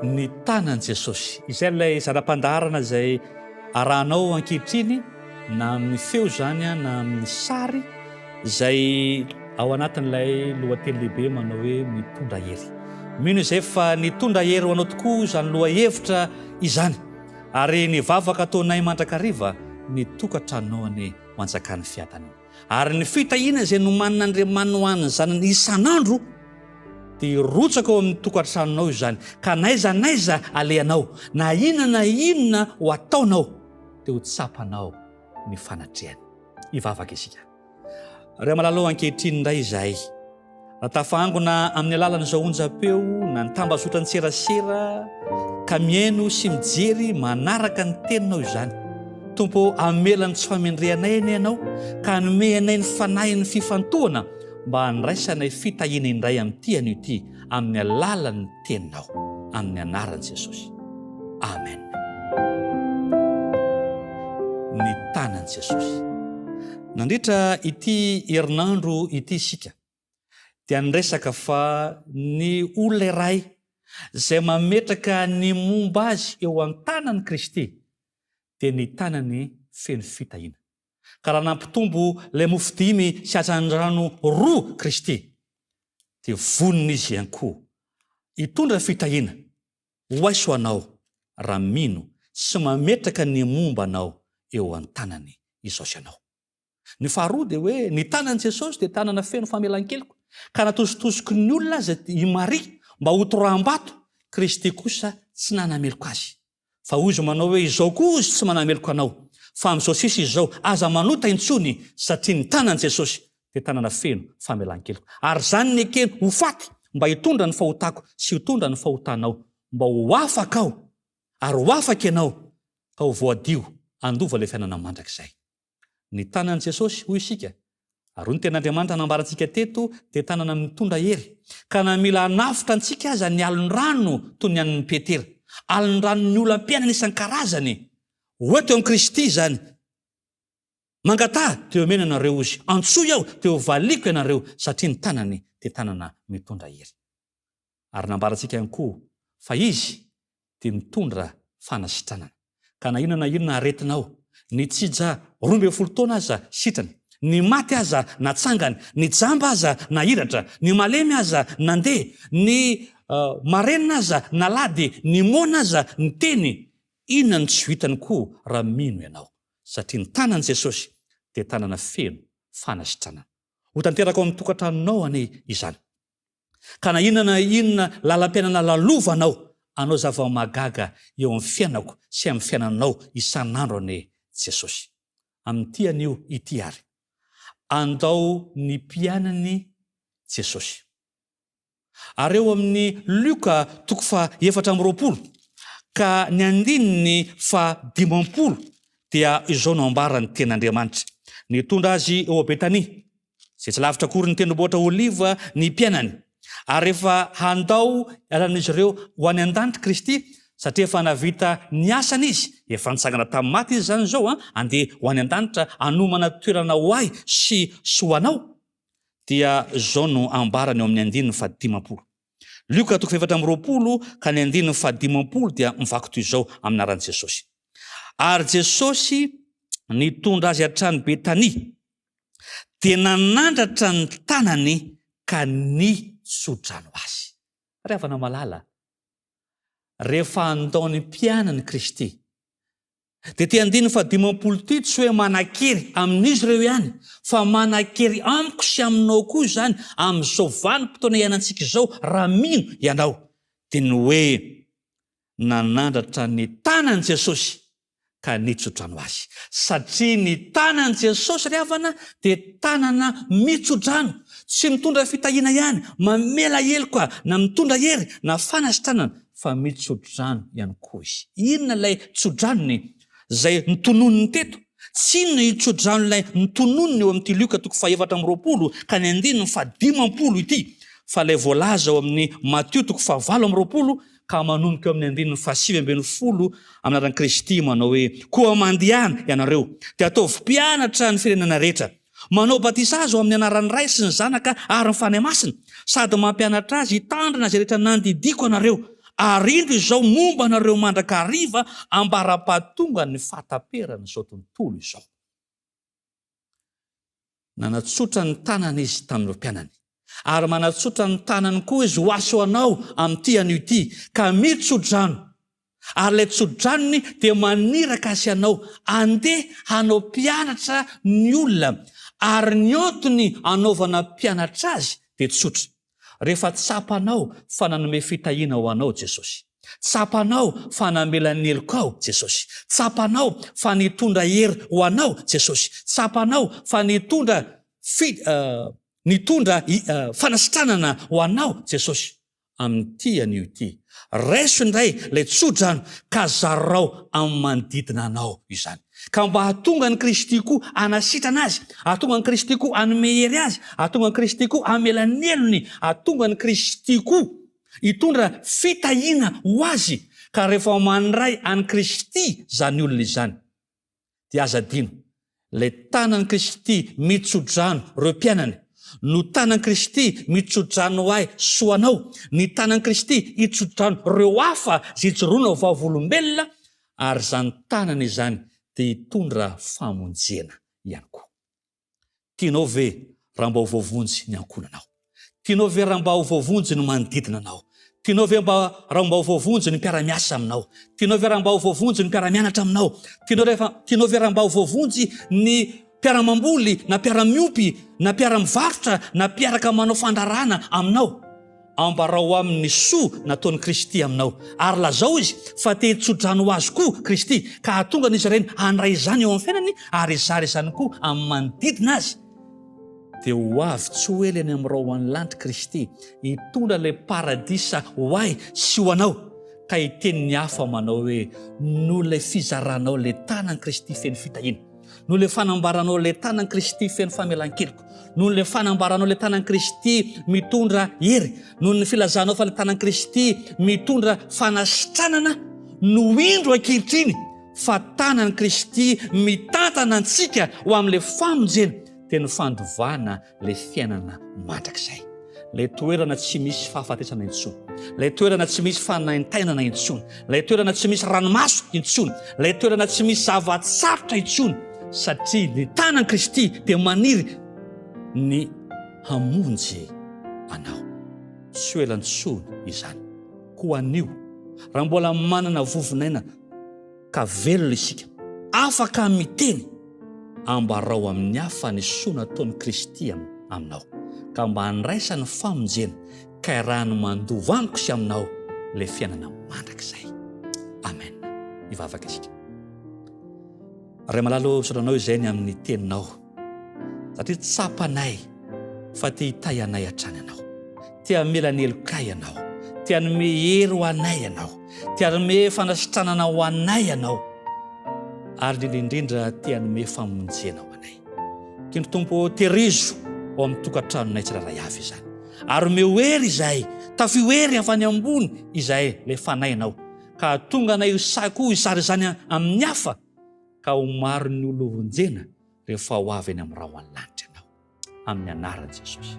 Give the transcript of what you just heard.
Ny tanan'i Jesosy. Izay ilay zana-pandaharana izay arahanao ankehitriny na amin'ny feo izany na amin'ny sary izay ao anatin'ilay lohateny lehibe manao hoe mitondra hery. Mino izay fa nitondra hery ho anao tokoa izany lohahevitra izany ary ny vavaka ataonay mandrakariva ny tokantranonao anie ho anjakan'ny fiadanana. Ary ny fitahiana izay nomanin'Andriamaniny ho an'ny zanany isan'andro dia hirotsaka ao amin'ny tokantranonao izany, ka n'aiza n'aiza alehanao, na inona na inona ho ataonao, dia ho tsapanao ny fanatrehany. Hivavaka isika. Ray malala ô, ankehitriny indray izahay, raha tafahangona amin'ny alalan'izao onjam-peo na ny tambazotran-tserasera ka mihaino sy mijery manaraka ny teninao izany. Tompo ô, hamela ny tsy fahamendrehanay anie Ianao ka hanome anay ny fanahin'ny fifantohana mba handraisanay fitahiana indray amin'ity anio ity amin'ny alalan'ny teninao. Amin'ny anaran'i Jesosy. Amen. Ny tanan'i Jesosy. Nandritra ity herinandro ity isika dia niresaka fa ny olona iray izay mametraka ny momba azy eo an-tanan'i Kristy dia ny tanany feno fitahiana. Ka raha nampitombo ilay mofo dimy sy hazandrano roa Kristy, dia vonona Izy ihany koa hitondra fitahiana ho ahy sy ho anao raha mino sy mametraka ny momba anao eo an-tanany izao sy ianao. Ny faharoa dia hoe ny tanan'i Jesosy dia tanana feno famelan-keloka, ka natositosiky ny olona aza i Maria mba hotoraham-bato, Kristy kosa tsy nanameloka azy. Fa hoy izy manao hoe, Izao koa hozy tsy manameloka anao, fa amin'izao sisa izao, aza manota intsony, satria ny tanan'i Jesosy dia tanana feno famelan-keloka. Ary izany nekeny ho faty mba hitondra ny fahotako sy hitondra ny fahotanao, mba ho afaka aho, ary ho afaka ianao, ka ho voadio handova ilay fiainana mandrakizay. Ny tanan'i Jesosy, hoy isika, ary hoy ny Tenin'Andriamanitra nambarantsika teto, dia tanana mitondra hery, ka na mila hanafotra antsika aza ny alon-drano toy ny an'i Petera, alon-dranon'ny olam-piainana isan-karazany, ho eto amin'i Kristy izany, Mangataha, dia homena anareo Izy, antsoy Aho, dia hovaliako ianareo, satria ny tanany dia tanana mitondra hery. Ary nambarantsika ihany koa fa Izy dia mitondra fanasitranana. Ka na inona na inona aretinao, ny tsija 12 taona aza sitrany, ny maty aza natsangany, ny jamba aza nahiratra, ny malemy aza nandeha, ny marenina aza nalady, ny moana aza niteny, inona no tsy ho hitany koa raha mino ianao? Satria ny tanan'i Jesosy dia tanana feno fanasitranana. Ho tanteraka ao amin'ny tokantranonao anie izany. Ka na inona na inona lalam-piainana lalovanao, anao zava-mahagaga eo amin'ny fiainako sy amin'ny fiainanao isan'andro anie Jesosy. Amin'ity anio ity ary. Andao ny mpianany Jesosy. Ary eo amin'ny Lioka toko faha 24 ka ny andininy faha 50 dia izao no ambaran'ny Tenin'Andriamanitra, Nitondra azy eo Betania, Izay tsy lavitra akory ny tendrombohitra Oliva ny mpianany. Ary rehefa handao hialan'izy ireo ho any an-danitra Kristy, satria efa nahavita ny asany Izy, efa nitsangana tamin'ny maty Izy izany izao, handeha ho any an-danitra hanomana toerana ho ahy sy sy ho anao, dia izao no ambarany eo amin'ny andininy fahadimampolo. Lioka toko faha-24 ka ny andininy fahadimampolo dia mivaky toy izao amin'ny anaran'i Jesosy. Ary Jesosy nitondra azy hatrany Betania, dia nanandratra ny tanany ka nitso-drano azy. Ry havana malala, rehefa handao ny mpianany Kristy, dia ity andininy fahadimampolo ity tsy hoe manan-kery amin'izy ireo ihany, fa manan-kery amiko sy aminao koa izany amin'izao vanim-potoana iainantsika izao raha mino ianao. Dia ny hoe nanandratra ny tanan'i Jesosy ka nitso-drano azy. Satria ny tanan'i Jesosy ry havana dia tanana mitso-drano, tsy mitondra fitahiana ihany, mamela heloka na mitondra hery na fanasitranana fa mitso-drano ihany koa izy. Inona ilay tso-dranony izay notononiny teto? Tsy inona io tso-drano ilay notononiny eo amin'ity Lioka toko faha-24 ka ny andininy faha-50 ity fa ilay voalaza ao amin'ny Matio toko faha-28 ka manomboka eo amin'ny andininy faha-19 amin'ny anaran'i Kristy manao hoe, Koa mandehana ianareo, dia ataovy mpianatra ny firenena rehetra, manao batisa azy ao amin'ny anaran'ny Ray sy ny Zanaka ary ny Fanahy Masina, sady mampianatra azy hitandrina izay rehetra nandidiako anareo. Ary indro izao momba anareo mandrakariva ambara-pahatongan'ny fahataperan'izao tontolo izao. Nanatsotra ny tanany izy tamin'ireo mpianany. Ary manatsotra ny tanany koa izy ho ahy sy ho anao amin'ity anio ity, ka mitso-drano. Ary ilay tso-dranony dia maniraka ahy sy anao handeha hanao mpianatra ny olona. Ary ny antony anaovana mpianatra azy dia tsotra. Rehefa tsapanao fa nanome fitahiana ho anao Jesosy. Tsapanao fa namela ny helokao Jesosy. Tsapanao fa nitondra hery ho anao Jesosy. Tsapanao fa nitondra fi, nitondra fanasitranana ho anao Jesosy. Amin'ity anio ity. Raiso indray ilay tsodrano ka zarao amin'ny manodidina anao izany. Ka mba hahatonga an'i Kristy koa hanasitrana azy, hahatonga an'i Kristy koa hanome hery azy, hahatonga an'i Kristy koa hamela ny helony, hahatonga an'i Kristy koa hitondra fitahiana ho azy. Ka rehefa mandray an'i Kristy izany olona izany, dia aza adino, ilay tanan'i Kristy mitso-drano ireo mpianany, no tanan'i Kristy mitso-drano ahy sy ho anao, ny tanan'i Kristy hitso-drano ireo hafa izay ijoroana ho vavolombelona, ary izany tanana izany dia hitondra famonjena ihany koa. Tianao ve raha mba ho voavonjy ny ankohonanao? Tianao ve raha mba ho voavonjy ny manodidina anao? Tianao ve mba raha mba ho voavonjy ny mpiara-miasa aminao? Tianao ve raha mba ho voavonjy ny mpiara-mianatra aminao? Tianao rehefa tianao ve raha mba ho voavonjy ny mpiara-mamboly na mpiara-miompy na mpiara-mivarotra na mpiaraka manao fandraharahana aminao? Ambarao aminy ny soa nataon'i Kristy aminao, ary lazao izy fa te hitso-drano ho azy koa Kristy, ka hahatonga an'izy ireny handray izany eo amin'ny fiainany ary hizara izany koa amin'ny manodidina azy. Dia ho avy tsy ho ela eny amin'ny rahon'ny lanitra Kristy, hitondra ilay paradisa ho ahy sy ho anao, ka hiteny ny hafa manao hoe, Noho ilay fizaranao ilay tanan'i Kristy feno fitahiana. Noho ilay fanambaranao ilay tanan'i Kristy feno famelan-keloka. Noho ilay fanambaranao ilay tanan'i Kristy mitondra hery. Noho ny filazanao fa ilay tanan'i Kristy mitondra fanasitranana no indro ankehitriny fa tanan'i Kristy mitantana antsika ho amin'ilay famonjena dia ny fandovana Ilay fiainana mandrakizay. Ilay toerana tsy misy fahafatesana intsony. Ilay toerana tsy misy fanaintainana intsony. Ilay toerana tsy misy ranomaso intsony. Ilay toerana tsy misy zava-tsarotra intsony. Satria ny tanan'i Kristy dia maniry ny hamonjy anao. Tsy ho ela intsony izany. Koa anio, raha mbola manana vovon'aina, Ka velona isika, afaka miteny, ambarao amin'ny hafa ny soa nataon'i Kristy aminao, ka mba handraisany famonjena, ka iarahany mandova amiko sy aminao ilay fiainana mandrakizay. Amen. Hivavaka isika. Ray malala ô, misaotra anao izay ny amin'ny teninao. Satria tsapanay fa te hitahy anay hatrany ianao. Te hamela ny helokay ianao. Te hanome hery ho anay ianao. Te hanome fanasitranana ho anay ianao. Ary indrindra indrindra te hanome famonjena ho anay. Kendry Tompo ô, terizo ao amin'ny tokantranonay tsirairay avy izany. Ary omeo hery izahay, tafio hery avy any ambony izahay, ilay Fanahinao, ka hahatonga anay ho sahy koa hizara izany amin'ny hafa, ka ho maro ny olona hovonjena rehefa ho avy any amin'ny rahon'ny lanitra ianao. Amin'ny anaran'i Jesosy.